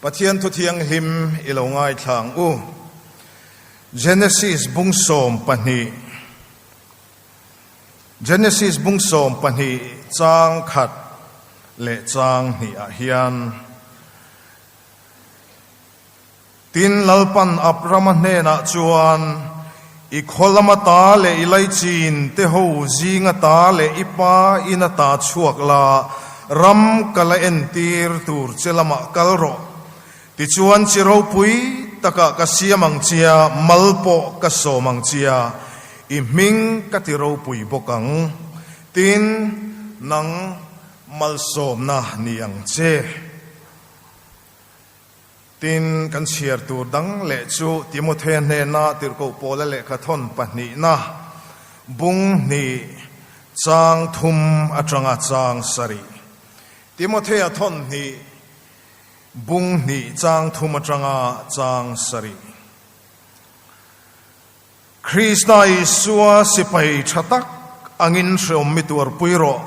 Pathian thu thianghlim i lo ngaithla ang u. Genesis bung 12 Genesis bung 12 chang khat leh chang hnih ah hian Tin, Lalpan Abrama hnenah chuan, I khaw lama ta leh i laichin te ho zinga ta leh i pa ina ta chhuak la, ram ka la entir tur che lamah kal rawh. Tichuan chi ropui takah ka siam ang chia, mal pawh ka sawm ang chia, i hming ka ti ropui bawk ang. Tin, nang malsawmna ni ang che. Tin, kan chhiar tur dang leh chu Timothea hnena Tirhkoh Paula lehkha thawn pahnihna, bung hnih, chang thum atanga chang sarih. Timothea thawn hnih, bung hnih, chang thum atanga chang sarih. Krista Isua sipai tha tak angin hreawm mi tuarpui rawh.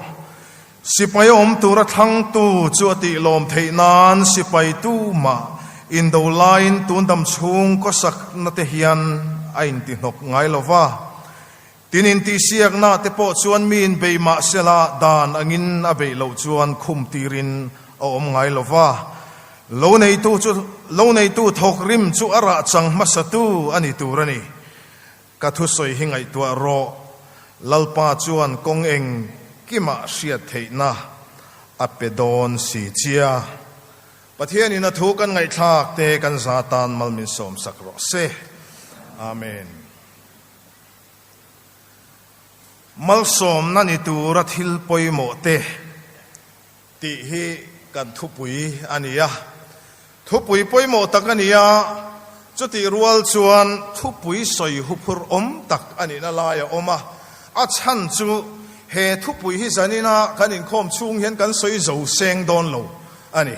Sipai a awm tura thlangtu chu a tih lawm theih nan sipai tumah indo laiin tun dam chhung khawsakna te hian a intihnawk ngai lo va. Tin intihsiakna te pawh chuan mi inbei mah sela dan angin a beih loh chuan khum tirin a awm ngai lo va. Lo neitu chu lo neitu thawk rim chu a rah chang hmasatu a ni tur a ni. Ka thusawi hi ngaihtuah rawh. Lalpa chuan kawng eng kimah hriat theihna a pe dawn si chia. Pathianin a thu kan ngaihthlak te kan za tan mal min sawmsak rawh se. Amen. Malsawmna ni tura thil pawimawh te. Tih hi kan thupui a ni a. Thupui pawimawh tak a ni a, chutih rual chuan thupui sawi huphurh awm tak a nihna lai a awm a. A chhan chu he thupui hi zanina kan inkhawm chhung hian kan sawi zo seng dawn lo a ni.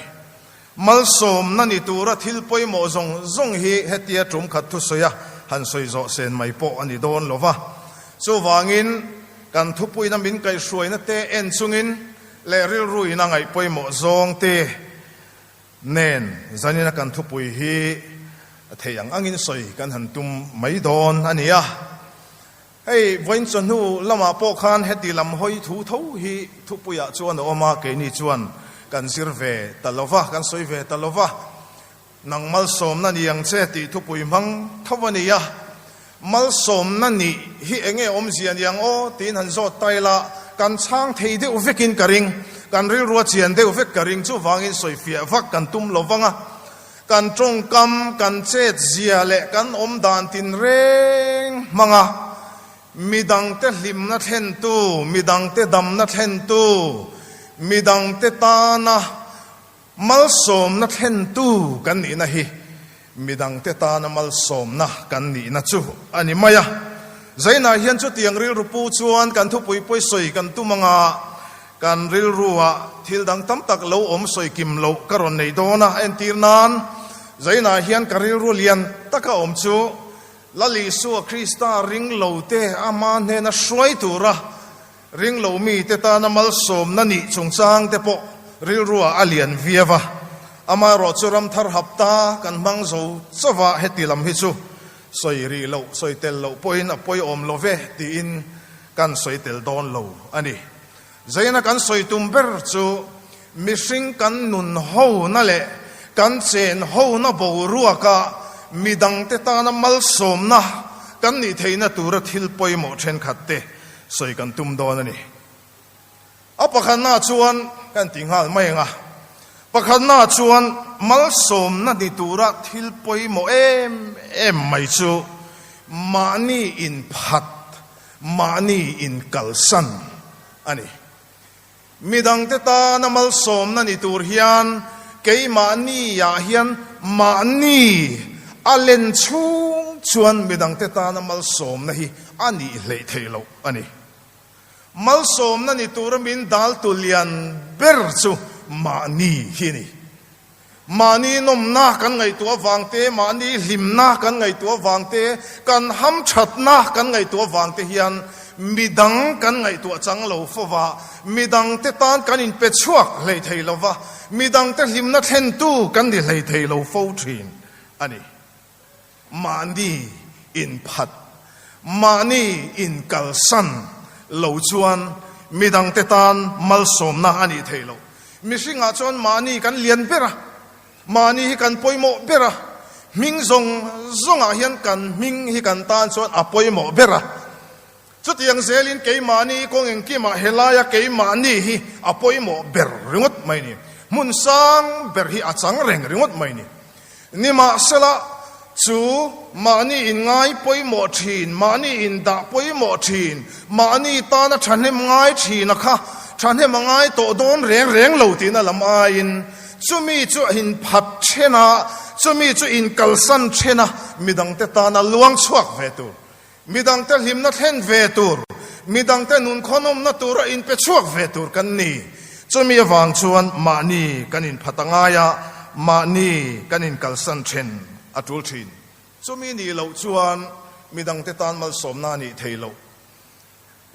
Malsawmna ni tura thil pawimawh zawng zawng hi hetia tum khat thusawi a han sawi zawh sen mai pawh a ni dawn lo va. Chuvangin kan thupuina min kaihhruaina te en chungin Leh rilru in a ngaih pawimawh zawng te nen zanina kan thupui hi a thei ang angin sawi kan han tum mai dawn a ni a. Hei vawiin chawhnu lamah pawh khan heti lam hawi thu tho hi thupuiah chuan a awm a, keini chuan kan zir ve ta lo va, kan sawi ve ta lo va. Nang malsawmna ni ang che tih thupui hmang tho a ni a, malsawmna nih hi eng nge awmzia ni ang aw tiin han zawt ta ila, kan chhang thei deuh vekin ka ring, kan rilrua chian deuh vek ka ring, chuvangin sawifiah vak kan tum lo vang a, kan tawngkam, kan chetzia leh kan awmdan tinreng hmang a, midangte hlimna thlentu, midangte damna thlentu, midangte tana Malsawmna thlentu kan nihna hi midangte tana malsawmna kan nihna chu a ni mai a. Zainah hian chutiang rilru pu chuan kan thupui pawisawi kan tum anga kan rilruah thil dang tam tak lo awm sawi kim loh ka rawn nei dawn a. Entir nan, Zainah hian ka rilru lian taka awm chu Lal Isua Krista ring lote ama hnena hruai tura Ringlo mite tana malsawmna nih chungchang te pawh rilruah a lian viau a, amaherawh chu ramthar hapta kan hmang zo chauh a, heti lam hi chu sawi rih loh, sawi tel loh pawhin a pawiawm lo ve tiin kan sawi tel dawn lo a ni. Zaina kan sawi tum ber chu mihring kan nun hona leh kan chen hona boruaka midangte tana malsawmna kan nih theihna tura thil pawimawh thenkhat te Sawi kan tum dawn a ni. A pakhatnaah chuan kan ti nghal mai ang a. Pakhatnaah chuan malsawmna ni tura thil pawimawh em em mai chu mahni inphat, mahni inkalsan a ni. Midangte tana malsawmna ni tur hian keimahniah hian mahni a len chhung chuan midangte tana malsawmna hi a nih hleih theih loh a ni. Malsawmna ni tura min daltu lian ber chu mahni hi a ni. Mahni nawmna kan ngaihtuah vang te, mahni hlimna kan ngaihtuah vang te, kan hamthatna kan ngaihtuah vang te hian. midang kan ngaihtuah chang lo fo va, midangte tan kan inpe chhuak hlei thei lo va, midangte hlimna thlentu kan ni hlei thei lo fo thin a ni. Mahni inphat, mahni inkalsan lo chuan midangte tan malsawmna a nih theih loh. Mihringah chuan mahni kan lian ber a, mahni hi kan pawimawh ber a, hming zawng zawngah hian kan hming hi kan tan chuan a pawimawh ber a. Chutiang zelin keimahni kawng engkimah helaia keimahni hi a pawimawh ber ringawt mai ni. Hmun sang ber hi a chang reng ringawt mai ni. Nimahsela, chu mahni inngai pawimawh thin, mahni indah pawimawh thin, mahni tana thahnem ngai thina kha thahnem a ngai tawh dawn reng reng lo tihna lam aiin chumi chu a inphat then a, chumi chu inkalsan then a, midangte tana luang chhuak ve tur. Midangte hlimna thlen ve tur, midangte nunkhawhnawmna tura inpe chhuak ve tur kan ni. Chumi avang chuan mahni kan inphat a ngai a, mahni kan inkalsan then a tul thin. Chumi nih loh chuan midangte tan malsawmna a nih thei loh.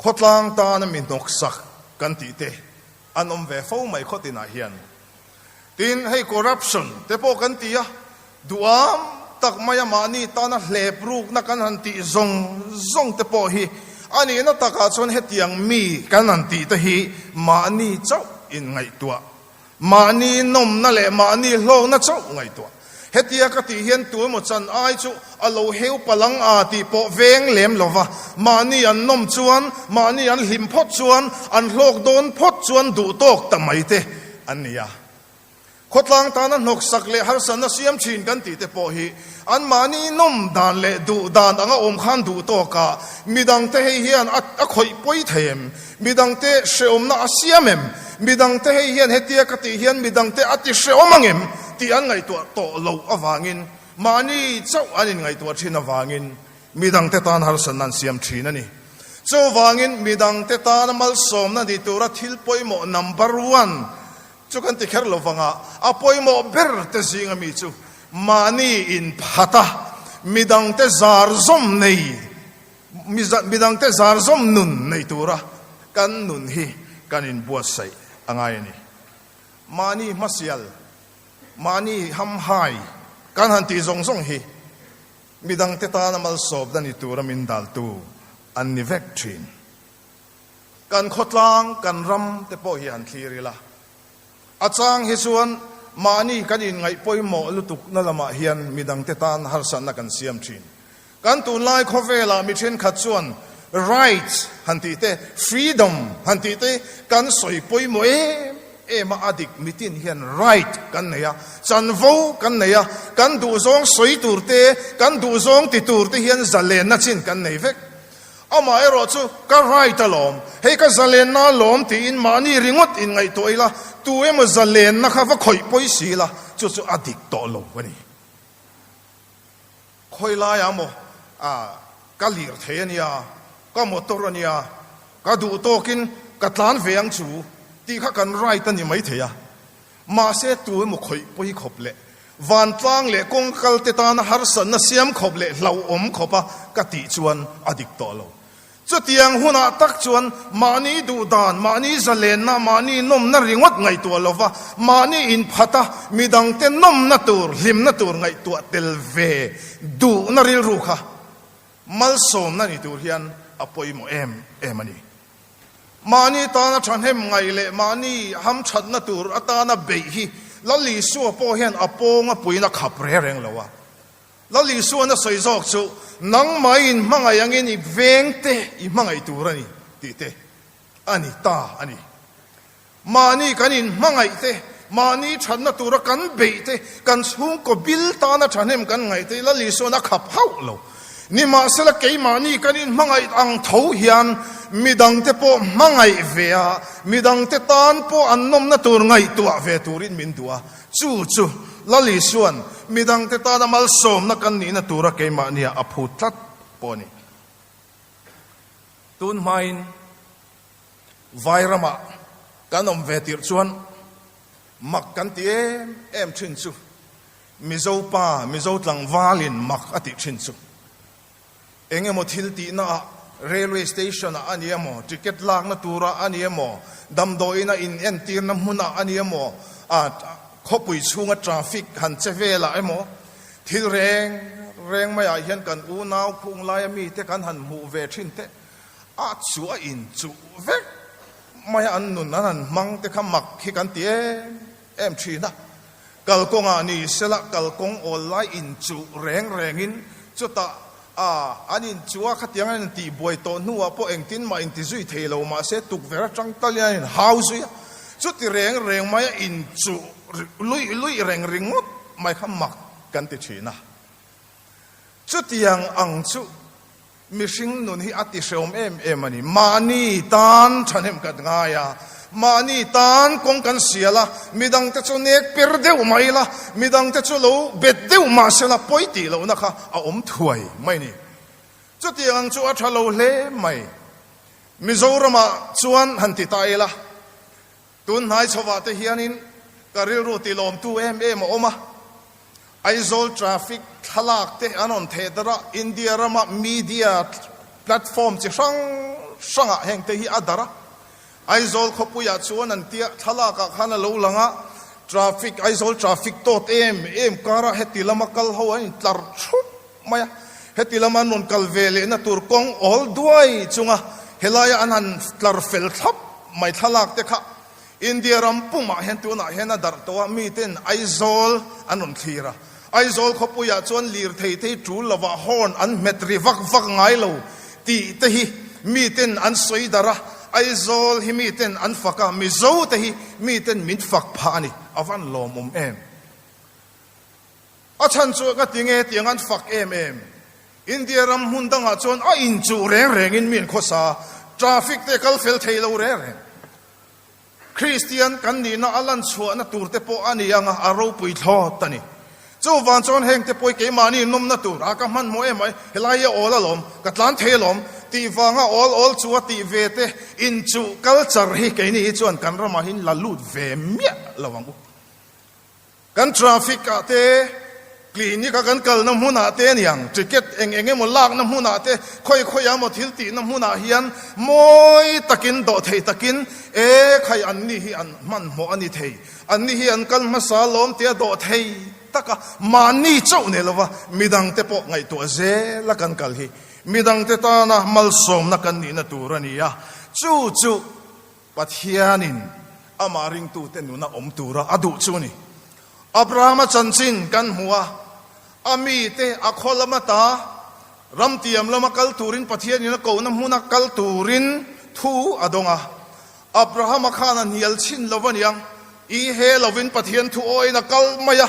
Khawtlang tana mi hnawksak kan tih te an awm ve fo mai khawtinah hian. Tin, hei corruption te pawh kan ti a, duham tak maia mahni tana hlep rukna kan han tih zawng zawng te pawh hi a nihna takah chuan hetiang mi kan han tih te hi mahni chauh inngaihtuah, mahni nawmna leh mahni hlawkna chauh ngaihtuah. Hetia ka tih hian tu emaw chan ai chu a lo heu palang a tih pawh veng lem lo va, mahni an nawm chuan, mahni an hlim phawt chuan, an hlawk dawn phawt chuan duh tawk ta mai te an ni a. Khawtlang tana hnawksak leh harsatna siam thin kan tih te pawh hi an mahni nawm dan leh duh dan anga awm khan duh tawkah midangte hei hian a khawih pawi thei em? Midangte hrehawmna a siam em? Midangte hei hian hetia ka tih hian midangte a ti hrehawm ang em? tih an ngaihtuah tawh loh avangin, mahni chauh an inngaihtuah thin avangin midangte tan harsatna an siam thin a ni. Chuvangin midangte tana malsawmna ni tura thil pawimawh number one chu kan ti kher lo vanga a pawimawh ber te zinga mi chu mahni inphat a, midangte zar zawm nei Midangte zar zawm nun nei tura kan nun hi kan inbuatsaih a ngai a ni. Mahni hmasial, mahni hamhai kan han tih zawng zawng hi midangte tana malsawmna ni tura min daltu an ni vek thin. Kan khawtlang, kan ram te pawh hi han thlir ila. A chang hi chuan mahni kan inngaih pawimawh lutukna lamah hian midangte tan harsatna kan siam thin. Kan tunlai khawvelah mi thenkhat chuan rights han tih te, freedom han tih te kan sawi pawimawh em em a, a dik mitin hian right kan nei a, chanvo kan nei a, kan duhzawng sawi tur te, kan duhzawng ti tur te hian zalenna chin kan nei vek. Amaherawh chu ka right alawm, hei ka zalenna alawm tiin mahni ringawt inngaihtuah ila, tu emaw zalenna kha va khawih pawi si ila, chu chu a dik tawh lo a ni. Khawi laiah maw ka lir thei a nia, ka motor a nia, ka duh tawkin ka tlan ve ang chu tih kha kan right a ni maithei a. Mahse tu emaw khawih pawi khawp leh vantlang leh kawngkal te tana harsatna siam khawp leh hlauhawm khawpa ka tih chuan a dik tawh lo. Chutiang hunah tak chuan mahni duhdan, mahni zalenna, mahni nawmna ringawt ngaihtuah lova, mahni inphata midangte nawmna tur, hlimna tur ngaihtuah tel ve duhna rilru kha malsawmna ni tur hian a pawimawh em em a ni. Mahni tana thahnem ngaih leh mahni hamthatna tur atana beih hi Lal Isua pawh hian a pawnga puiin a khap reng reng lo a. Lal Isuan a sawi zawk chu, Nangmah in hmangaih angin i vengte i hmangaih tur a ni tih te a ni ta a ni. Mahni kan inhmangaih te, mahni thatna tura kan beih te, kan chhungkaw bil tana thahnem kan ngaih te Lal Isuan a khap hauh lo. Nimahsela keimahni kan inhmangaih ang tho hian midangte pawh hmangaih ve a, midangte tan pawh an nawmna tur ngaihtuah ve turin min duh a. Chu chu Lal Isuan midangte tana malsawmna kan nihna tura keimahnia a phut tlat pawh a ni. Tun hmain Vai ramah kan awm ve tirh chuan mak kan ti em em thin chu Mizo pa, Mizo tlangvalin mak a tih thin chu. Eng emaw thil tihna ah. Railway station ah a ni emaw, ticket lakna turah a ni emaw, damdawiin a in entirna hmunah a ni emaw, ah khawpui chhunga traffic han che velah emaw, thil reng reng maiah hian kan unau khung laia mite kan han hmuh ve thin te a chu a inchuh vek mai a, an nun an han hmang te kha mak hi kan ti em em thin a. Kalkawngah ni sela kalkawng awl lai inchuh reng rengin chutah a, an inchuh a, khatiang an intih buai tawh hnuah pawh engtin mah inti zui thei lo mahse tukverh atang tal hian an inhau zui a, chuti reng reng maia inchuh luih luih reng ringawt mai kha mak kan ti thin a. Chutiang ang chu Mihring nun hi a ti hreawm em em a ni. Mahni tan thahnem kan ngai a, mahni tan kawng kan sial a, midangte chu nek per deuh mah ila, midangte chu lo bet deuh mah sela pawi tih lohna kha a awm thuai mai a ni. Chutiang ang chu a tha lo hle mai. Mizoramah chuan han ti ta ila, Tun hnai chhovah te hianin ka rilru tilawmtu em em a awm a, Aizawl traffic thlalak te an rawn theh darh a, India rama media platform chi hrang hrangah heng te hi a darh a. Aizawl khawpuiah chuan an tia thlalakah khan a lo lang a, traffic Aizawl traffic tawt em em karah heti lama kal ho an intlar thup mai a, heti lama an rawn kal ve lehna tur kawng awl duai chunga helaia an han tlar fel thlap mai thlalak te kha India ram pumah hian tunah hian a darh tawh a, miten Aizawl an rawn thlir a, Aizawl khawpuiah chuan lirthei te hi tul lovah horn an hmet ri vak vak ngai lo tih te hi miten an sawi darh a, Aizawl hi miten an fak a, Mizo te hi miten min fak phah a ni, a van lawmawm em. A chhan chu ka ti nge tiang an fak em em. India ram hmun dangah chuan a inchuh reng rengin mi an khawsa, traffic te kal fel thei lo reng reng. Kristian kan nihna a lan chhuahna tur te pawh a ni ang a, a ropui thlawt a ni. Chuvang chuan heng te pawh hi keimahni nawmna tur a ka hmanhmawh em ai, helai hi a awl alawm, ka tlan thei alawm tih vanga awl awl chu a tih ve te inchuh culture hi keini hi chuan kan ramah hin la lut ve miah lo ang u. Kan traffic ah te, clinic a kan kalna hmunah te aniang, ticket eng eng emaw lakna hmunah te, khawi khawi emaw thil tihna hmunah hian mawi takin, dawhthei takin, e khai anni hi an hmanhmawh a ni thei, anni hi an kal hmasa lawm tia dawhthei taka mahni chauh nei lova midangte pawh ngaihtuah zela kan kal hi midangte tana malsawmna kan nihna tur a ni a, chu chu Pathianin amah ringtute nuna awm tura a duh chu a ni. Abrahama chanchin kan hmu a, a mite a khaw lama ta ramtiam lama kal turin Pathianin a kohna hmuna kal turin thu a dawng a. Abrahama khan a hnial chhin lo aniang, i he lovin Pathian thu awiin a kal mai a,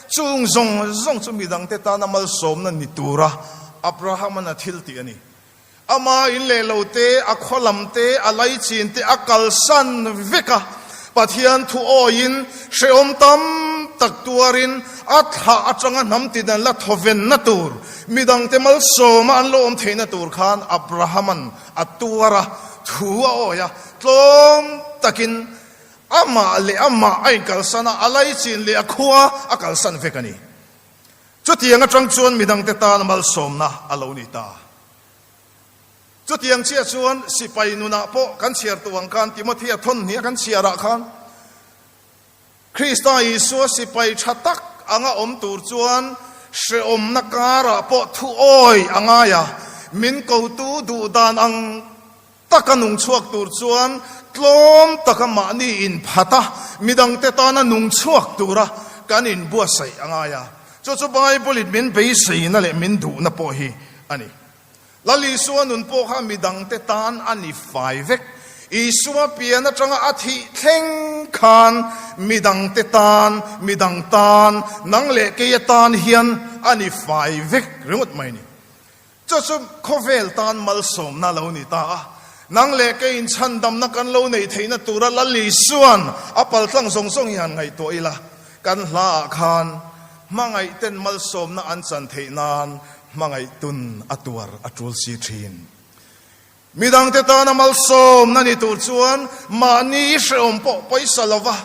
chung zawng zawng chu midangte tana malsawmna ni tura Abrahama'n a thil tih a ni. Ama in leh lo te, a khaw lam te, a laichin te a kalsan vek a. Pathian thu awiin hrehawm tam tak tuarin a thlah atanga hnam tin an la thawvenna tur, midangte malsawma an lo awm theihna tur khan Abrahama'n a tuar a, thu a awi a, tlawm takin amah leh amah a inkalsan a, a laichin leh a khua a kalsan vek a ni. Chutiang atang chuan midangte tan malsawmna a lo ni ta. Chutiang chiah chuan sipai nunah pawh kan chhiar tawh ang khan Timothea thawn hnih a kan chhiarah khan Krista Isua sipai tha tak anga awm tur chuan hrehawmna karah pawh thu awi a ngai a, min kotu duh dan ang Taka nung chhuak tur chuan tlawm taka mahni inphat a, midangte tana nung chhuak tura kan inbuatsaih a ngai a. Chu chu Bible-in min beiseina leh min duhna pawh hi a ni. Lal Isua nun pawh kha midangte tan a ni fai vek. Isua pian atanga a thih thleng khan midangte tan, midang tan, nang leh kei atan hian a ni fai vek ringawt mai a ni. Chu chu khawvel tan malsawmna lo ni ta a, nang leh keiin chhandamna kan lo neih theihna tura Lal Isua'n a paltlang zawng zawng hi han ngaihtuah ila, kan hlaah khan hmangaihten malsawmna an chan theih nan hmangaihtun a tuar a tul si thin. Midangte tana malsawmna ni tur chuan mahni hrehawm pawh pawisa lova,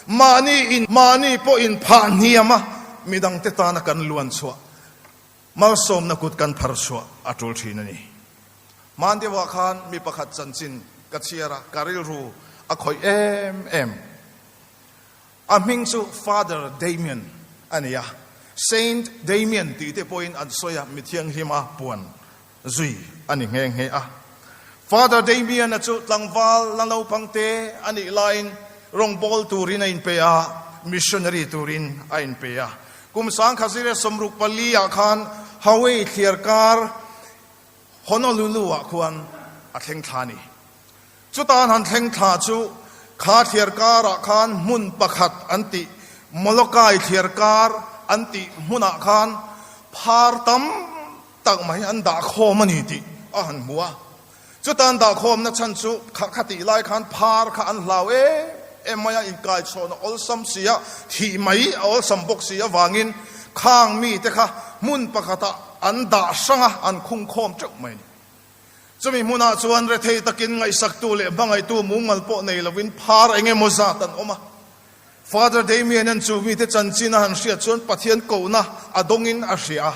mahni in mahni pawh inphah hniam a, midangte tana kan luan chhuah Malsawmna kut kan phar chhuah a tul thin a ni. Hmaan deuhah khan mi pakhat chanchin ka chhiar a, ka rilru a khawih em em. A hming chu Father Damien a ni a, Saint Damien tih te pawhin an sawi a, mi thianghlima puan zui a ni nghe nghe a. Father Damien-a chu tlangval la naupang te a nih laiin rawngbâwl turin a inpe a, missionary turin a inpe a. Kum 1964 ah khan Hawaii thliarkar Honolulu-ah khuan a thleng thla a ni. Chuta an han thleng thla chu kha thliarkarah khan hmun pakhat an tih, Molokai thliarkar an tih hmunah khan phar tam tak mai an dah khawm a ni tih a han hmu a. Chuta an dah khawmna chhan chu kha kha tih lai khan phar kha an hlau em em mai a, inkaichhawn a awlsam si a, thih mai a awlsam bawk si avangin khang mite kha hmun pakhatah an dah hrang a, an khung khawm teuh mai a ni. Chumi hmunah chuan rethei takin ngaihsaktu leh hmangaihtu mumal pawh nei lovin phar eng emaw zat an awm a. Father Damien-a'n chu mite chanchin a han hriat chuan Pathian kohna a dawngin a hria a.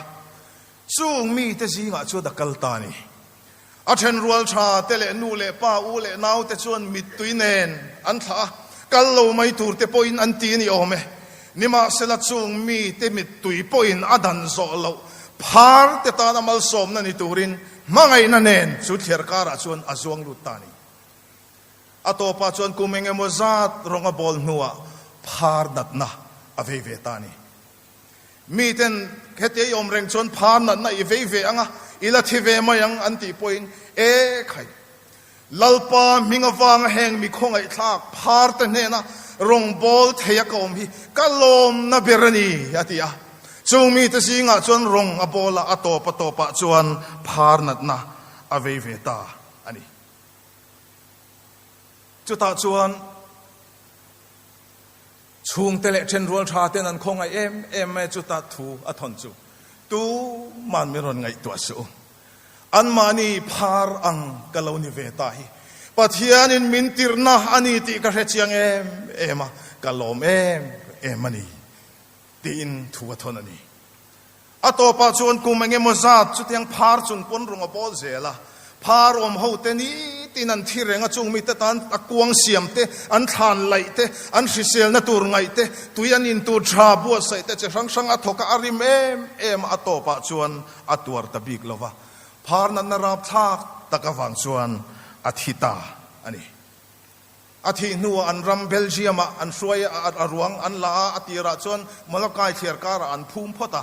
Chung mite zingah chuan a kal ta a ni. A thenrual tha te leh nu leh pa, u leh nau te chuan mittui nen an thlah a, kal lo mai tur te pawhin an ti a ni awm e. Nimahsela chung mite mittui pawhin a dan zawh loh phar te tana malsawmna ni turin hmangaihna nen chu thliar karah chuan a zuang lut ta a ni. A tawpah chuan kum eng emaw zat rawng a bawl hnuah phar natna a vei ve ta a ni. Miten hetia i awm reng chuan phar natna i vei ve ang a, i la thi ve mai ang an tih pawhin e khai. Lalpa hming avanga heng mi khawngaihthlak phar te hnena rawngbâwl thei a ka awm hi ka lawmna ber a ni, a ti a. Chung mite zingah chuan rawng a bawl a, a tawp a tawpah chuan phar natna a vei ve ta a ni. Chutah chuan chhungte leh ṭhenrual ṭha ten an khawngaih em em mai a, chuta thu a thawn chu tuman min rawn ngaihtuah suh u. Anmahni phar ang ka lo ni ve ta hi Pathianin min tirhna a ni tih ka hre chiang em em a, ka lawm em em a ni tiin thu a thawn a ni. A tawpah chuan kum eng emaw zat chutiang phar chung pawn rung a bawl zel a, phar awm ho te nitin an thi reng a, chung mite tan a kuang siam te, an thlan laih te, an hriselna tur ngaih te, tui an in tur tha buatsaih te chi hrang hrang a thawk a, a rim em em a, a tawpah chuan A tuar ta bik lo va, phar natna rapthlak tak avang chuan a thi ta a ni. A thih hnuah an ram Belgium-ah an hruai a, a ruang an la a, a tirah chuan Molokai thliar karah an phum phawt a.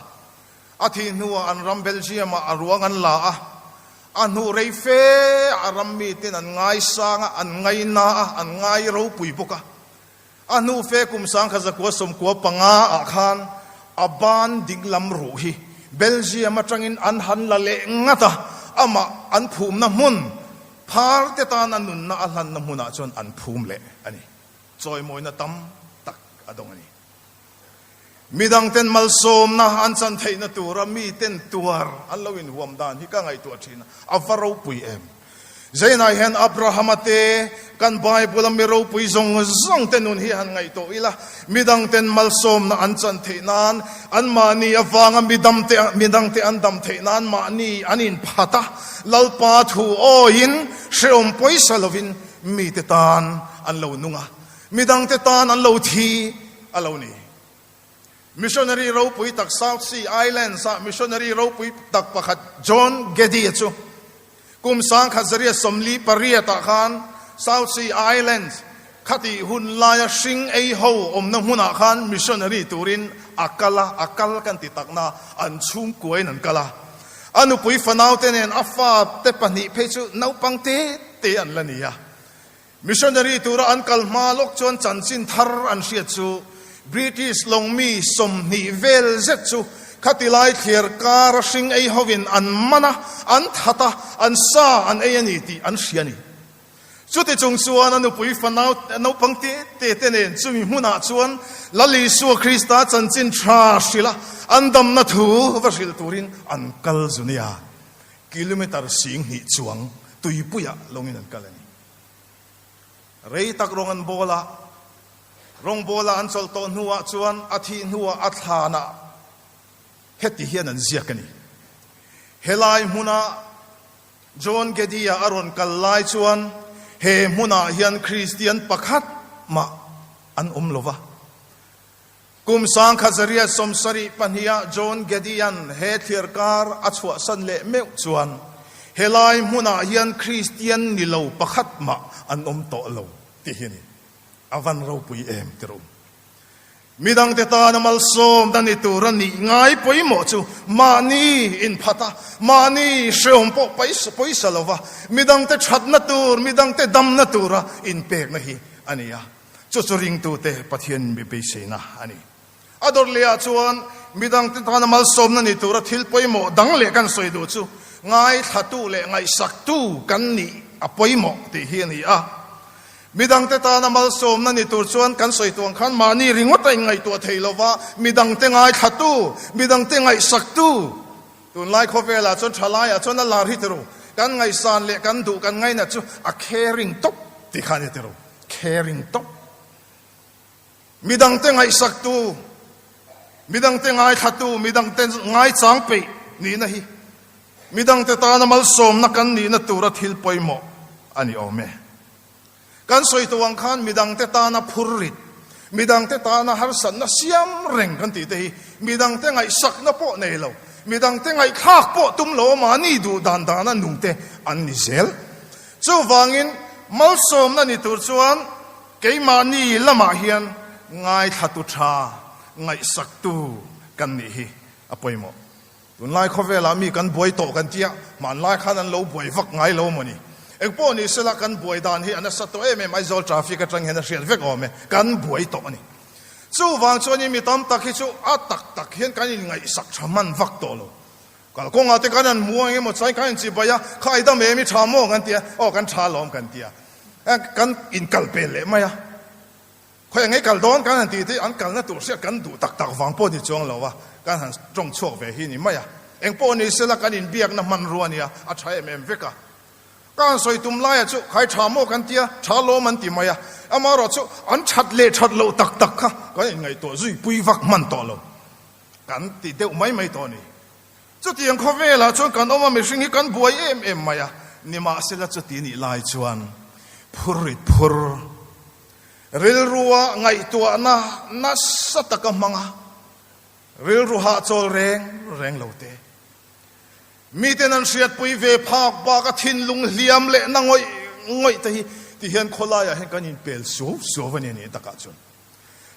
A thih hnuah an ram Belgium-ah a ruang an la a, a hnu rei fe ah a ram miten an ngaisang a, an ngaina a, an ngai ropui bawk a. A hnu fe kum 1995 ah khan a ban dinglam ruh hi Belgium atangin an han la leh ngat a, amah an phumna hmun phar te tan a nunna a hlanna hmunah chuan an phum leh a ni. Chawimawina tam tak a dawng a ni. Midangten malsawmna an chan theihna tura miten tuar an lo inhuam dan hi ka ngaihtuah thin a, a va ropui em! Zainah hian Abrahama te, kan Bible-a mi ropui zawng zawng te nun hi han ngaihtuah ila, midangten malsawmna an chan theih nan, anmahni avanga midamte midangte an dam theih nan mahni an inphat a, Lalpa thu awiin hrehawm pawisa lovin mite tan an lo nung a, midangte tan an lo thi a lo ni. Missionary ropui tak South Sea Islands-ah missionary ropui tak pakhat John Geddie chu kum 1948 ah khan South Sea Islands khatih hun laia hring ei ho awmna hmunah khan missionary turin a kal a, a kal kan ti takna an chhungkuain an kal a. A nupui fanaute nen a fate pahnih phei chu naupang te te an la ni a. Missionary tura an kal hma lawk chuan chanchin thar an hriat chu British lawngmi 20 vel zet chu khatilai thliar kara hring ei hovin an man a, an that a, an sa an ei a ni tih an hria a ni. Chuti chung chuan a nupui fanau naupang te te te nen chumi hmunah chuan Lal Isua Krista chanchin tha hrilh a, an damna thu va hrilh turin an kal zu nia. Kilometre 2000 chuang tuipuiah lawngin an kal a ni. Rei tak rawng an bawl a, rawngbawla an chawlh tawh hnuah chuan a thih hnuah a thlanah heti hian an ziak a ni. Helai hmuna. John Geddie-a a rawn kal lai chuan he hmunah hian Kristian pakhat mah an awm lo va. Kum 1772-ah John Geddie-a'n he thliarkar a chhuahsan leh meuh chuan helai hmunah hian Kristian ni lo pakhat mah an awm tawh lo tih hi a ni. A van ropui em ti rawh u. Midangte tana malsawmna ni tur a nih ngai pawimawh chu mahni inphat a, mahni hrehawm pawh pawisa lova midangte thatna tur, midangte damna tura inpekna hi a ni a. Chu chu ringtute Pathian mi beiseina a ni. A dawr lehah chuan midangte tana malsawmna ni tura thil pawimawh dang leh kan sawi duh chu ngaithlatu leh ngaihsaktu kan nih a pawimawh tih hi a ni a. Midangte tana malsawmna ni tur chuan kan sawi tuang khan mahni ringawt a inngaihtuah thei lova, midangte ngaithlatu, midangte ngaihsaktu, tunlai khawvelah chuan thalaiah chuan a lar hi ti ru, kan ngaihsan leh kan duh kan ngainat chu a caring tawp tih kha a ni ti ru, caring tawp. Midangte ngaihsaktu, midangte ngaithlatu, midangte ngaichang peih nihna hi midangte tana malsawmna kan nihna tura thil pawimawh a ni awm e. Kan sawi tawh ang khan midangte tana phurrit, midangte tana harsatna siam reng kan tih te hi midangte ngaihsakna pawh nei lo, midangte ngaihthlak pawh tum lo mahni duh dan dana nungte an ni zel. Chuvangin malsawmna ni tur chuan Keimahni lamah hian ngaithlatu tha, ngaihsaktu kan nih hi a pawimawh. Tunlai khawvelah mi kan buai tawh kan tia, hmanlai khan an lo buai vak ngai lo maw ni? Engpawh ni sela kan buai dan hi a nasa tawh em em, Aizawl traffic atang hian a hriat vek awm e, kan buai tawh a ni. Chuvang chuanin mi tam tak hi chu a tak tak hian kan inngaihsak tha hman vak tawh lo. Kalkawngah te kan han hmu ang emaw chuan kan inchibai a, kha i dam em i tha maw kan ti a, aw kan tha alawm kan ti a, kan inkal pel leh mai a, khawi ang ei kal dawn kan han tih te an kalna tur hriat kan duh tak tak vang pawh ni chuang lo a, kan han tawng chhuak ve hi ni mai a, eng pawh ni sela kan inbiakna hmanrua nia a tha em em vek a, ka han sawi tum laia chu khai tha maw kan ti a, tha alawm an ti mai a, amaherawh chu an that leh that loh tak tak kha kan inngaihtuah zui pui vak hman tawh lo. Kan ti deuh mai mai tawh a ni. Chutiang khawvelah chuan kan awm a, mihring hi kan buai em em mai a, nimahsela chuti nih lai chuan phurrit phur, rilrua ngaihtuahna nasa taka hmang a, rilru hahchawl reng reng lo te, miten an hriatpui ve phak bak a thinlung hliam leh na ngawih ngawih te hi tihian khawlaiah hian kan inpel suau suau a ni a nih takah chuan.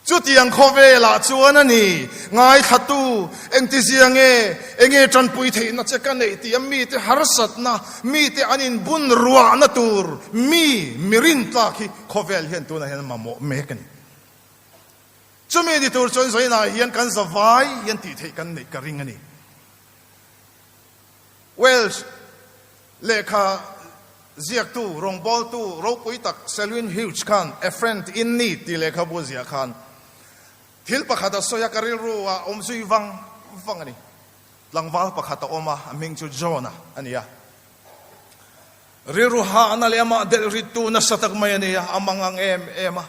Chutiang khawvelah chuan a ni, ngaithlatu, engtizia nge, enge tanpui theihna che ka neih tih a mite harsatna, mite an inbun ruahna tur mi, mi rintlak hi khawvel hian tunah hian mamawh mek a ni. Chumi ni tur chuan zainah hian kan zavai hian tih theih kan neih ka ring a ni. Welsh lehkha ziaktu, rawngbawltu ropui tak Selwyn Hughes khan A Friend in Need tih lehkhabu ziah khan thil pakhat a sawi a, ka rilru a awm zui vang vang a ni. Tlangval pakhat a awm a, a hming chu John-a a ni a. Rilru hahna leh amah delh rittu nasa tak mai a ni a, a mangang em em a,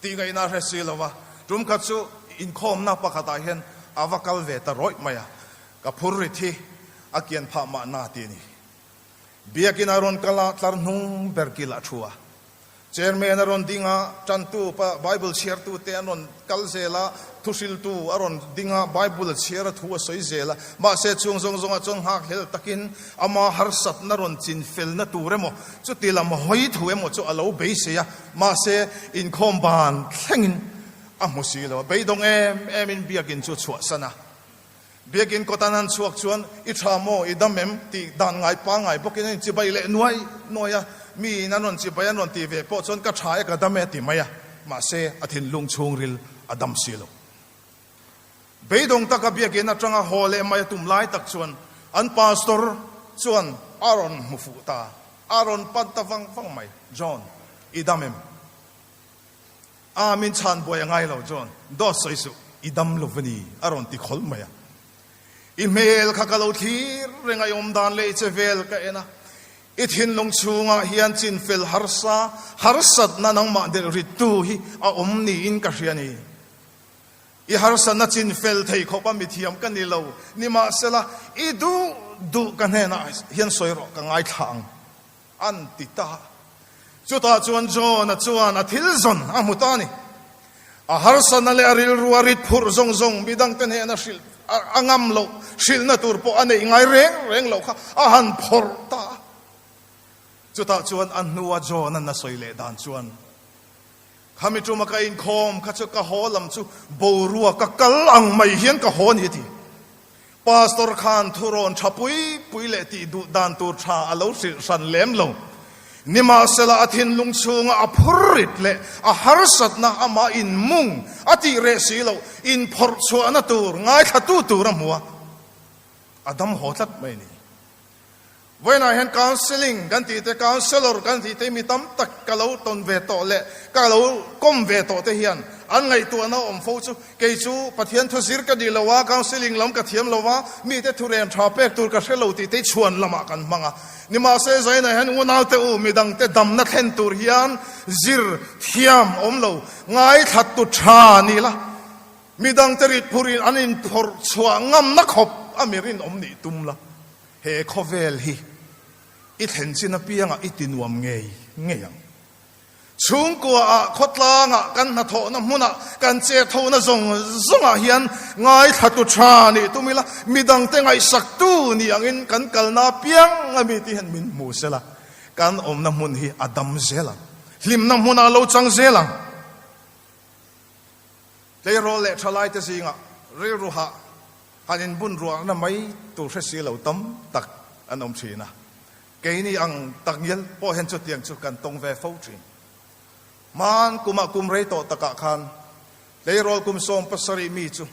tih ngaihna a hre si lo va. Tum khat chu inkhawmna pakhatah hian a va kal ve ta rawih mai a, Ka phur rit hi a kian phah mahna ti a ni. Biakin a rawn kal a, tlar hnung ber kil a thu a. Chairman a rawn ding a, tantu pa Bible chhiartu te an rawn kal zel a, thuhriltu a rawn ding a, Bible a chhiar a thu a sawi zel a. Mahse chung zawng zawngah chuan nghakhlel takin ama harsatna rawn chin felna tur emaw, chuti lam hawi thu emaw chu a lo beisei a. Mahse inkhawm ban thlengin a hmu si lo a, beidawng em emin biakin chu a chhuahsan a. Biakin kawt an han chhuak chuan, I tha maw, i dam em? tih dan ngai pangngai bawkin an inchibai leh nuai nuai a. Miin an rawn chibai an rawn tih ve pawh chuan ka tha e, ka dam e a ti mai a. Mahse, a thinlung chhungril a dam si lo. Beidawng taka biakin atanga haw leh mai a tum lai tak chuan an pastor chuan a rawn hmu fuh ta, a rawn pan ta vang vang mai, John, i dam em? A min chhan buai a ngai lo chuan dawt sawi suh, i dam lo va ni a rawn ti khawlh mai a. I hmel kha ka lo thlir reng a, i awm dan leh i che vel ka en a, i thinlung chhungah hian chin fel harsa, harsatna nangmah delh rittu hi a awm niin ka hria ni. I harsatna chin fel thei khawp a mithiam ka ni lo, nimahsela i duh. duh ka hnenah hian sawi rawh, ka ngaithla ang, an ti ta. Chutah chuan John-a chuan a thil zawn a hmu ta a ni. A harsatna leh a rilru a rit phurh zawng zawng midangte hnena hrilh a ngam loh, hrilhna tur pawh a neih ngai reng reng loh kha a han phawrh ta a. Chutah chuan a hnua John-a'n a sawi leh dan chuan, Khami tuma ka inkhawm kha chu ka haw lam chu boruak ka kal ang mai hian ka haw a ni a ti. Pastor khan thurawn tha pui pui leh tih duh dan tur tha a lo hrilh hran lem lo. Nimahsela a thinlung chhunga a phur rit leh a harsatna amah inmung a tih reh si loh inphawrh chhuahna tur ngaithlatu tur a hmu a, a dam haw tlat mai a ni. Vawiinah hian counselling kan tih te, counsellor kan tih te mi tam tak ka lo tawn ve tawh leh ka lo kawm ve tawh te hian an ngaihtuahna awm fo chu kei chu Pathian thu zir ka nih lo a, counselling lam ka thiam lo a, mite thu rem tha pek tur ka hre lo tih te chhuan lamah kan hmang a. Nimahse Zainah hian unaute u midangte damna thlen tur hian zir thiam awm lo, ngaithla tu tha ni la, midangte rit phurin an inphawrh chhuah ngamna khawp a mi rinawm nih tum la. He khawvel hi i thlen chin apiangah i ti nuam ngei ngei ang. Chhungkuaah, khawtlangah, kan hnathawhna hmunah, kan chethona zawng zawngah hian ngaithlatu tha nih tum ila, midangte ngaihsaktu ni angin kan kalna apiang a mi te hian min hmu sela, kan awmna hmun hi a dam zel ang, hlimna hmunah a lo chang zel ang. Tleirawl leh thalaite zingah rilru hah Han inbun ruahna mai tur hre si lo tam tak an awm thin a, keini ang takngial pawh hian chutiang chu kan tawng ve fo thin. Hman kumah kum rei tawh takah khan tleirawl kum 70 mi chu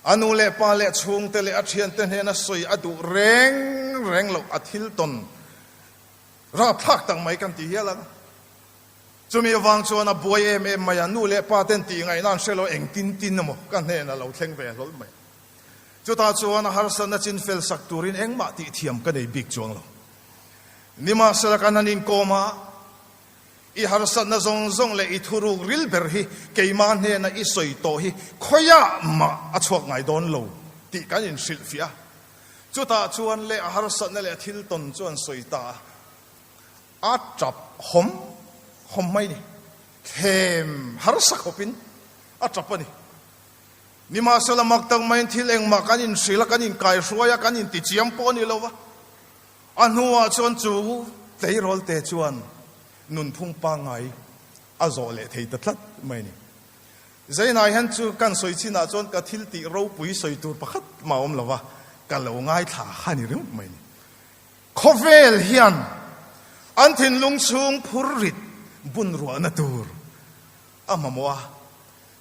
a nu leh pa leh chhungte leh a thiante hnena sawi a duh reng reng loh a thil tawn rapthlak tak mai kan ti hial ang. Chumi avang chuan a buai em em mai a, nu leh pa ten tih ngaihna an hre lo, engtin tin emaw ka hnenah lo thleng ve hlawl mai. Chutah chuan a harsatna chin fel sak turin engmah tih thiam ka nei bik chuang lo. Nimahsela kan han inkawm a, i harsatna zawng zawng leh i thuruk ril ber hi keimah hnena i sawi tawh hi khawiah mah a chhuak ngai dawn lo tih kan inhrilhfiah a. Chutah chuan leh a harsatna leh a thil tawn chu an sawi ta a. A tap hawm hawm mai ni. Thlem harsa khawpin a tap a ni. Nimahsela mak tak maiin thil engmah kan inhrilh a, kan inkaihruai a, kan intichiam pawh a ni lo va. A hnuah chuan chu tleirawlte chuan nunphung pangngai a zawh leh thei ta tlat mai a ni. Zainai hian chu kan sawi chinah chuan ka thil tih ropui sawi tur pakhat mah a awm lo va, ka lo ngaithla kha ni ringawt mai a ni. Khawvel hian an thinlung chhung phur rit bun ruahna tur a mamawh a,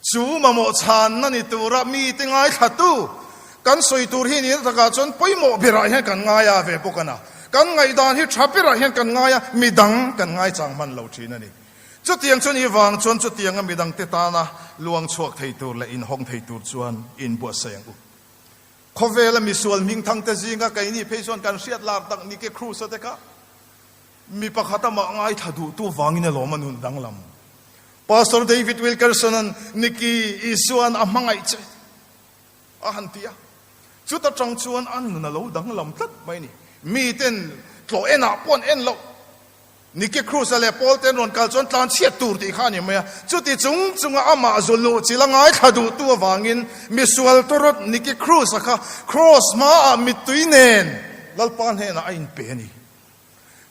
chu mamawh chhanna ni tura mite ngaithlatu kan sawi tur hi nihna takah chuan pawimawh berah hian kan ngai a ve bawk a na. Kan ngaihdan hi tha berah hian kan ngai a, midang kan ngaichang hman lo thin a ni. Chutiang chu ni vang chuan chutianga midangte tana luang chhuak thei tur leh inhawng thei tur chuan inbuatsaih ang u. Khawvela misual hmingthangte zinga keini phei chuan kan hriat lar tak Nicky Cruz-a te kha mi pakhat amah ngaithla duhtu vangin a lawm a nun danglam. Pastor David Wilkerson-a'n Nicky Isua'n a hmangaih che a han ti a, chuta tang chuan a nun a lo danglam tlat mai a ni. Miten tlawh enah pawh an en loh. Nicky Cruz-a leh Paul te an rawn kal chuan tlan chhiat tur tih kha a ni mai a. Chuti chung chunga amah zu luh chil a ngaithla duhtu avangin misual tawrawt Nicky Cruz-a kha Cross hmaah mittui nen Lalpa hnenah a inpe a ni.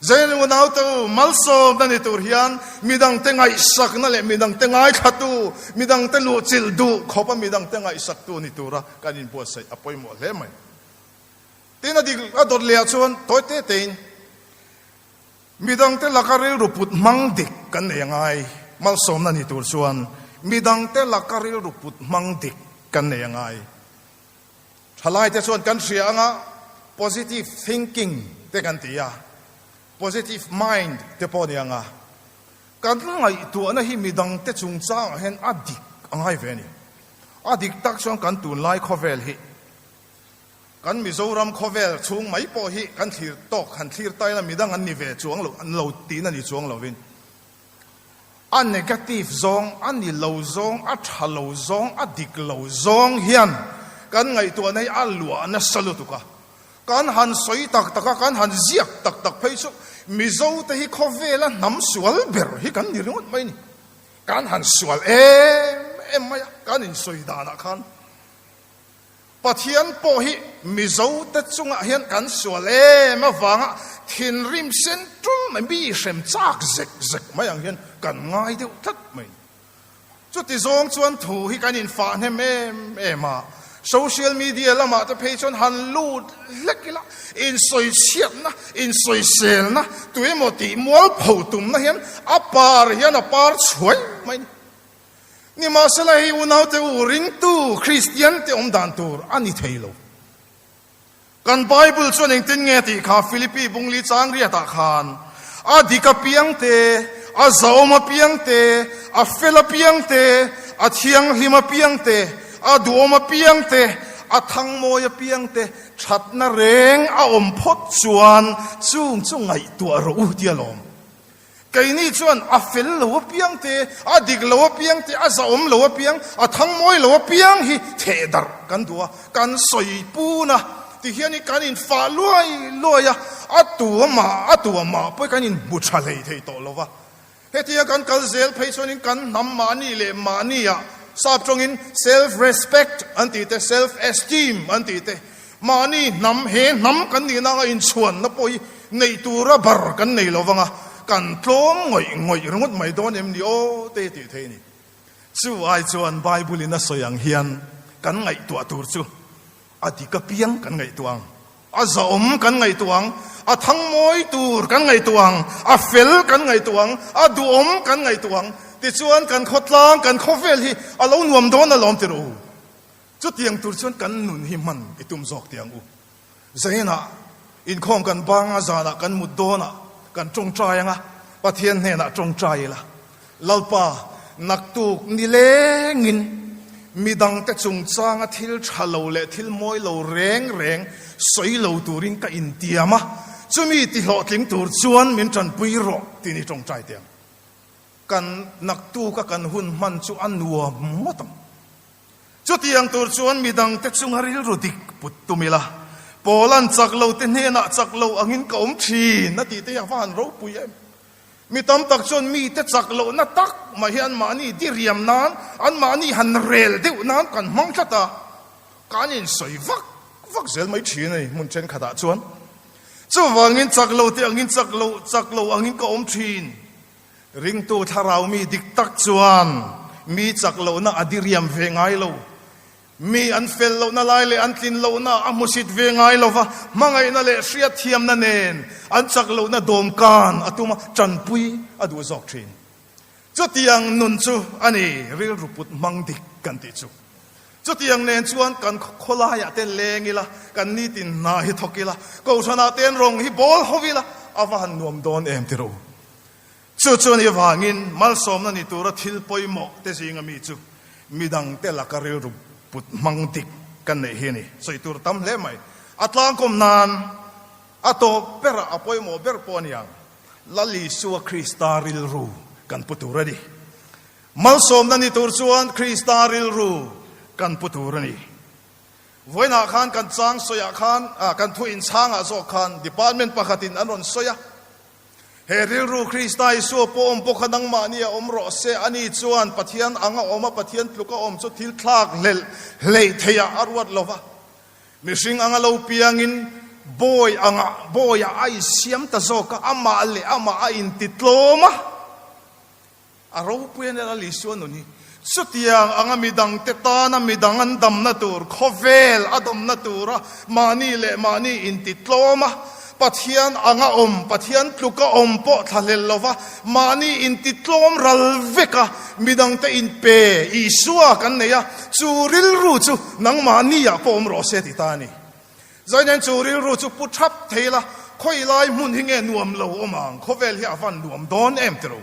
Zain unaute u, malsawmna ni tur hian midangte ngaihsakna leh midangte ngaithlatu, midangte luhchilh duh khawpa midangte ngaihsaktu ni tura kan inbuatsaih a pawimawh hle mai. Tin, a dik a dawt lehah chuan tawi te tein Midangte laka rilru put hmang dik kan nei a ngai. Malsawmna ni tur chuan midangte laka rilru put hmang dik kan nei a ngai. Thalaite chuan kan hria anga positive thinking te kan ti a, positive mind te pawh a ni anga kan ngaihtuahna hi midangte chungchangah hian a dik a ngai ve a ni. A dik tak chuan kan tunlai khawvel hi Kan Mizoram khawvel chhung mai pawh hi kan thlir tawk, han thlir ta ila midang an ni ve chuang lo, an lo tihna ni chuang lovin a negative zawng, a ni lo zawng, a tha lo zawng, a dik lo zawng hian kan ngaihtuahna hi a luah nasa lutuk a. Kan han sawi tak tak a, kan han ziak tak tak phei chu Mizote hi khawvela hnam sual ber hi kan ni ringawt mai a ni. Kan han sual em em mai a, kan insawi danah khan Pathian pawh hi Mizote chungah hian kan sual em avanga thinrim sen tul mai, mi hrem chak zek zek mai ang hian kan ngai deuh tlat mai. Chuti zawng chuan thu hi kan infah hnem em em a, social media lamah te phei chuan han lut hlek ila, insawichhiatna, insawiselna, tuemaw tih mualpho tumna hian a par hian a par chhuai mai a ni. Nimahsela hei unaute u ringtu Kristian te awm dan tur a ni thei lo. Kan Bible chuan engtin nge tih kha Philippi bungli chang riatah khan a dik apiang te, a zahawm apiang te, a fel apiang te, a thianghlim apiang te, a duhawm apiang te, a thangmawi apiang te thatna reng a awm phawt chuan chung chu ngaihtuah rawh u tia lawm. Keini chuan a fel lo apiang te, a dik lo apiang te, a zahawm lo apiang, a thangmawi lo apiang hi theh darh kan duh a, kan sawi pun a, tihian i kan infah luai luai a, a tu amah a tu amah pawh kan inhmu tha hlei thei tawh lo va. Hetia kan kal zel phei chuanin kan hnam mahni leh mahnia sap tawngin self respect an tih te, self esteem an tih te, Mahni hnam, he hnam kan nihna anga inchhuanna pawh hi neih tura bar kan nei lo vang a, kan tlawm ngawih ngawih ringawt mai dawn em ni aw te tih theih a ni. Chu ai chuan Bible in a sawi ang hian kan ngaihtuah tur chu a dik apiang kan ngaihtuah ang, a zahawm kan ngaihtuah ang, a thangmawi tur kan ngaihtuah ang, a fel kan ngaihtuah ang, a duhawm kan ngaihtuah ang, tichuan kan khawtlang, kan khawvel hi a lo nuam dawn alawm ti rawh u. Chutiang tur chuan kan nun hi hman i tum zawk teh ang u. Zainah inkhawm kan bang a, zanah kan mut dawnah kan tawngtai ang a, Pathian hnenah tawngtai ila, Lalpa, naktuk nilengin midangte chungchanga thil tha lo leh thil mawi lo reng reng sawi lo turin ka intiam a, chumi tihlawhtling tur chuan min tanpui rawh tiin i tawngtai teh ang. Kan naktuka kan hun hman chu a nuam ngawt ang. Chutiang tur chuan midangte chunga rilru dik put tum ila, Paula'n chak lo te hnenah chak lo angin ka awm thin a tih te hi a va han ropui em? Mi tam tak chuan mite chak lohna tak mah hi anmahni diriam nan, anmahni han rel deuh nan kan hmang tlat a, kan insawi vak vak zel mai thin a ni hmun thenkhatah chuan. Chuvangin chak lo te angin chak lo, chak lo angin ka awm thin. Ringtu thlarau mi dik tak chuan mi chak lohna a diriam ve ngai lo. Mi an fel lohna lai leh an tlin lohna a hmusit ve ngai lo va, hmangaihna leh hriatthiamna nen an chak lohna dawmkan a tum a, tanpui a duh zawk thin. Chutiang nun chu a ni rilru put hmang dik kan tih chu. Chutiang nen chuan kan khawlaiah te leng ila, kan nitin hna hi thawk ila, kohhranah te rawng hi bawl ho ila, a va han nuam dawn em ti rawh u. Chu chu ni vangin malsawmna ni tura thil pawimawh te zinga mi chu midangte laka rilru put hmang dik kan neih hi a ni. Sawi tur tam hle mai. A tlangkawm nan a tawp berah a pawimawh ber pawh a ni ang. Lal Isua Krista rilru kan pu tur a ni. Malsawmna ni tur chuan Krista rilru kan pu tur a ni. Vawiinah khan kan chang sawiah khan, kan thu inchhangah zawk khan department pakhatin an rawn sawi a. He rilru Krista Isua pawh awm pawh kha nangmahni a awm rawh se, ani chuan Pathian ang a awm a, Pathian tluk a awm chu thil thlak hlelh hleih theihah a ruat lo va. Mihring anga lo piangin bawi angah bawiah a insiam ta zawk a, amah leh amah a intitlawm a. A ropui a nia Lal Isua nun hi. Chutiang anga midangte tana midang an damna tur, khawvel a damna tura mahni leh mahni intitlawm a, Pathian anga awm, Pathian tluka awm pawh thlahlel lova mahni intitlawm ral veka midangte inpe Isua kan nei a, chu rilru chu nangmahniah pawh awm rawh se ti ta a ni. Zainen chu rilru chu pu thap thei la, khawi lai hmun hi nge nuam lo awm ang, khawvel hi a van nuam dawn em ti ro.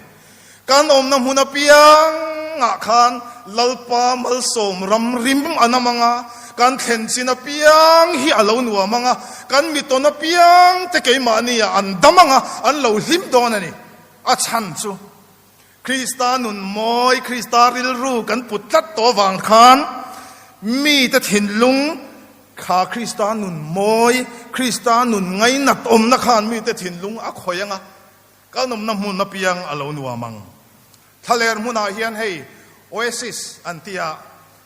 Kan awmna hmun apiangah khan Lalpa malsawm ram rim a nam ang a, kan thlen chin apiang hi a lo nuam ang a, kan mitawn apiang te keimahniah an dam ang a, an lo hlim dawn a ni. A chhan chu Krista nun mawi, Krista rilru kan put tlat tawh avang khan mite thinlung. Kha Krista nun mawi, Krista nun ngainat awmna khan mite thinlung a khawih anga kan awmna hmun apiang a lo nuam ang. Thlaler hmunah hian hei oasis an ti a,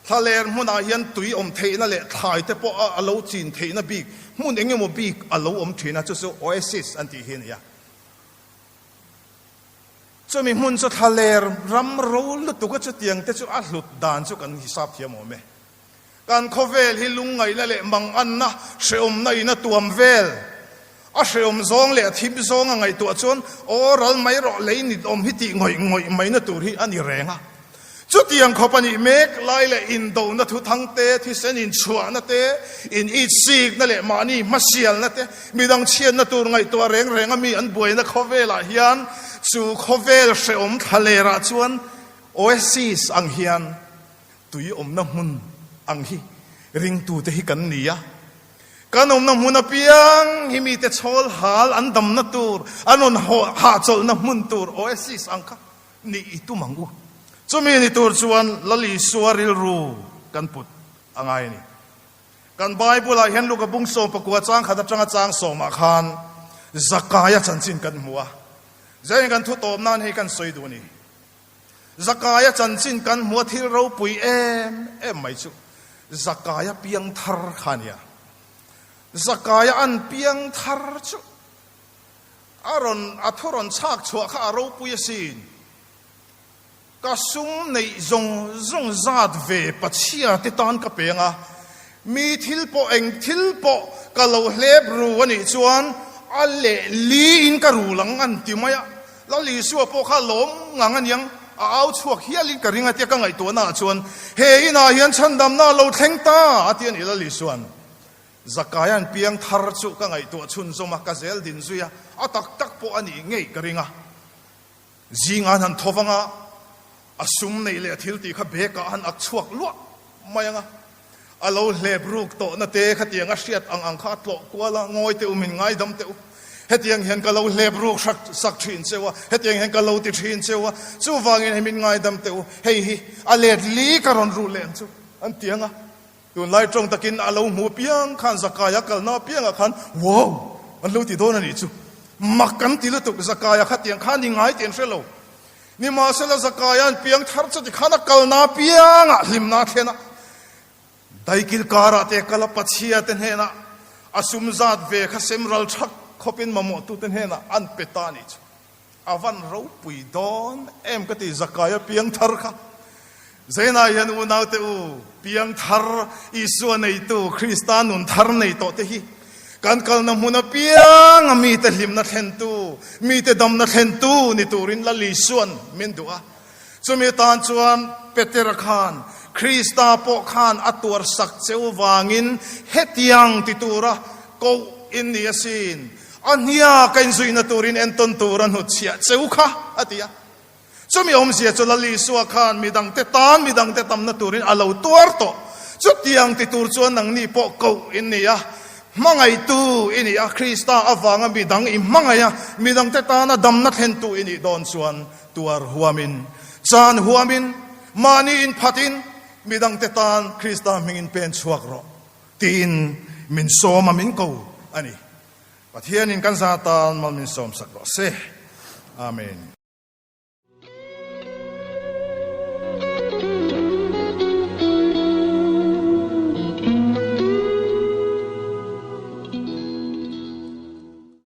thlaler hmunah hian tui awm theihna leh thlai te pawh a lo chin theihna bik hmun eng emaw bik a lo awm thin a, chu chu oasis an tih hi a ni a. Chumi hmun chu thlaler ram ro lutuk a chutiang te chu a hlut dan chu kan hisap thiam awm e. Kan khawvel hi lungngaihna leh manganna hrehawmna in a tuam vel. A hrehawm zawng leh a thim zawng a ngaihtuah chuan aw ral mai rawh lei nit awm hi tih ngawih ngawih maina tur hi a ni reng a. Chutiang khawp a nih mek lai leh indona thuthang te, thisen inchhuahna te, in itsikna leh mahni hmasialna te, midang chhiatna tur ngaihtuah reng reng a mi an buaina khawvelah hian chu khawvel hrehawm thlalerah chuan oasis ang hian Tui awmna hmun ang hi ringtute hi kan ni a. Kan awmna hmun apiang hi mite chhawl hal an damna tur, an rawn hahchawlhna hmun tur oasis ang kha nih i tum ang u. Chumi ni tur chuan Lal Isua rilru kan put a ngai a ni. Kan Bible-ah hian Luka bung 19 chang khat atanga chang sawmah khan Zakaia chanchin kan hmu a. Zain kan thu tawp nan hei kan sawi duh a ni. Zakaia chanchin kan hmu a thil ropui em em mai chu Zakaia piang thar kha a nia. Zakaia an piang thar chu a rawn a thu rawn chhak chhuah kha a ropui asin. Ka sum neih zawng zawng zat ve Pachhia te tan ka peng a, mi thil pawh eng thil pawh ka lo hlep ru a nih chuan a leh li in ka rul ang an ti mai a. Lal Isua pawh kha lawm ngang a niang, a au chhuak hialin ka ring a tia ka ngaihtuahna ah chuan he inah hian chhandamna a lo thleng ta a ti a ni Lal Isua'n. Zakaia'n piang thar chu ka ngaihtuah chhunzawm a, ka zel din zui a, a tak tak pawh a nih ngei ka ring a. Zinga an han tho vang a, a sum neih leh a thil tih kha bag ah an ak chhuak luah mai ang a. A lo hlep ruk tawhna te khatiang a hriat ang ang kha a tlawh kual a, ngawi teh u, min ngaidam teh u. Hetiang hian ka lo hlep ruk hrak sak thin cheu a, hetiang hian ka lo ti thin cheu a, chuvangin hei min ngaidam teh u, hei hi a let li ka rawn ruh leh ang chu an ti ang a. Tunlai tawng takin a lo hmu piang khan Zakaia kalna piangah khan wow an lo ti dawn a nih chu. Mak kan ti lutuk, Zakaia khatiang khan ni ngai tih an hre lo. Nimahsela Zakaia'n piang thar chuti khan a kalna piangah hlimna a thlen a, daikil karah te kal a Pachhia te hnenah a sum zat ve kha sem ral thak khawpin mamawhtute hnenah an pe ta a nih chu. A van ropui dawn em ka ti Zakaia piang thar kha. Zainah hian unaute u, piang thar Isua neitu Krista nun thar nei tawh te hi kan kalna hmun apiang a mite hlimna thlentu, mite damna thlentu ni turin Lal Isua'n min duh a. Chumi tan chuan Petera khan Krista pawh khan a tuar sak cheu vangin hetiang ti tura koh in ni asin, a hnia ka inzuina turin entawn tur a hnutchhiah cheu kha a ti a. Chumi awmzia chu Lal Isua khan midangte tan midangte tamna turin a lo tuar tawh. Chutiang ti tur chuan nangni pawh koh in ni a, hmangaihtu i ni a, Krista avanga midang i hmangaih a, midangte tana damna thlentu i nih dawn chuan tuar huamin, chan huamin, mahni inphatin midangte tan Krista hmingin pen chhuak rawh tiin min sawm a, min ko a ni. Pathianin kan za tan mal min sawmsak rawh se. Amen.